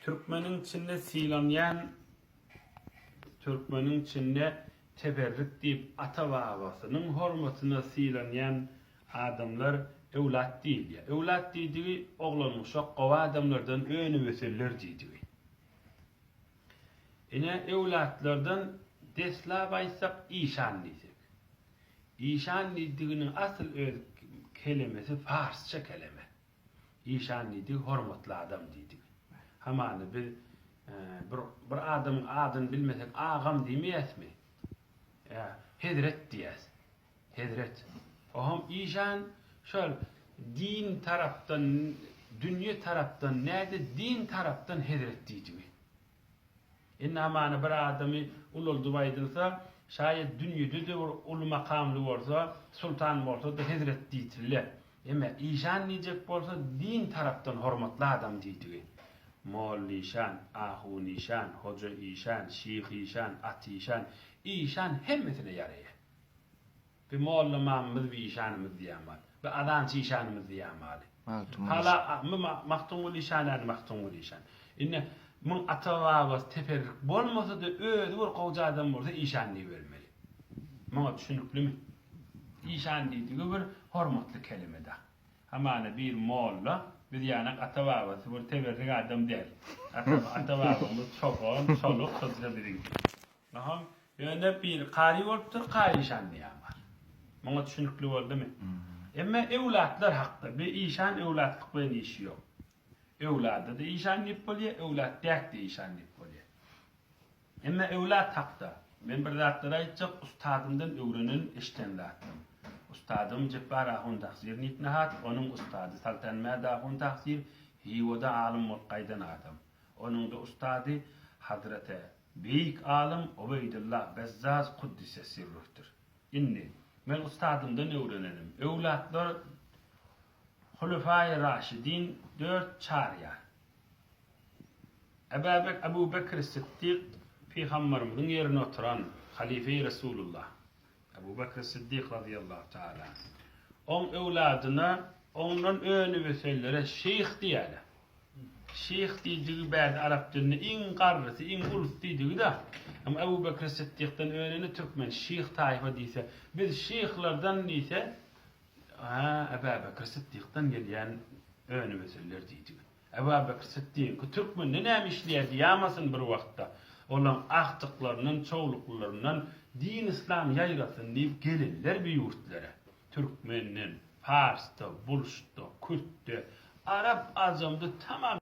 Türkmeniň içinde sylanýan Türkmeniň içinde teberrik diýip ata-babasynyň hormatyna sylanýan adamlar öwlat diýilýär. Öwlat diýdigi oglan-uşak gowy adamlardan önüp-ösenler diýdigi. Ine öwlatlardan deslap aýtsak işan diýsek. Işan diýdiginiň asyl öz kelemesi parsça keleme. Işan diýdigi hormatly adam diýdigi. Hamana biz bir bir adamyň adyny bilmesek agam diýmeýäsmi? Ýa hezret diýýäs. Hezret. Ohm işan şol din tarapdan dünýe tarapdan näde din tarapdan hezret diýdigi. Indi hamana bir adamy ulaldyp aýdylsa, şaýat dünýede-de bir uly makamly bolsa, sultan bolsa-da hezret diýtille. Emme işan diýjek bolsa din tarapdan hormatly adam diýdigi. Mollyşan, ahunyşan, hoja işan, şyh işan, at işan, işan hemmesine ýaraýar. Bi molla mamymyz bi işanymyz diýýän bar. Bi azançy işanymyz diýýän barly. Hala my Magtymguly işan ýaly Magtymguly işan. Indi muň ata-babasy teperrik bolmasa-da özi bir gowja adam bolsa işan diýibermeli. Muňa düşüniklimi? Işan diýdigi bir hormatly keleme-da. Hamana bir molla biz ýanak ata-babasy bir teberrik adam däl. Ata-babamyz çopan, çoluk şo biziňki. Aham, ýöne biri kary bolupdyr, kary işan diýýän bar. Muňa düşünikli boldumy? Emma öwlatlar hakda, bir işan öwlatlyk bilen işi ýok. Öwlada-da işan diýip bolýar, öwlat däk-de işan diýip bolýar. Emma öwlat hakda, men bir zatlar aýtjak, ustadymdan öwrenen, eşiden zatlarym. Ustadym Jepbar ahun Tahsir Niknahat, onuň ustady Saltanmät ahun Tahsir, Hiwada alym bolup gaýdan adam. Onuň-da ustady Hazreti Beýik alym Ubeýdullah Bezzaz Kuddise sirruhdyr. Indi, men ustadymdan öwrenenim, öwlatlar Hulefaýy Raşidin dört çaryýar. Ebäbek Ebu Bekr Syddyk pygambarymyzyň ýerine oturan Halyfeýi Resulullah. Ebu Bekr Syddyk razyýallahu taala anh. Oň öwladyna, oňdan önüp-ösenlere şyh diýýärler. Şyh diýdigi bärde arap dilinde iň garrysy, iň ulusy diýdigi-de. Emma Ebu Bekr Syddykdan öneni türkmen şyh taýfa diýse, biz şyhlardan diýse, hä, Ebu Bekr Syddykdan gelýän önüp-ösenler diýdigi. Ebubekr Syddyky türkmende näme işleýär diýamasyn bir wagtda. Olaň agtyklaryndan, çowluklylaryndan din-yslam ýaýrasyn diýip gelenler bi ýurtlara. Türkmenden, parsda, bulşda, kürtde, arap-ajamda tamam.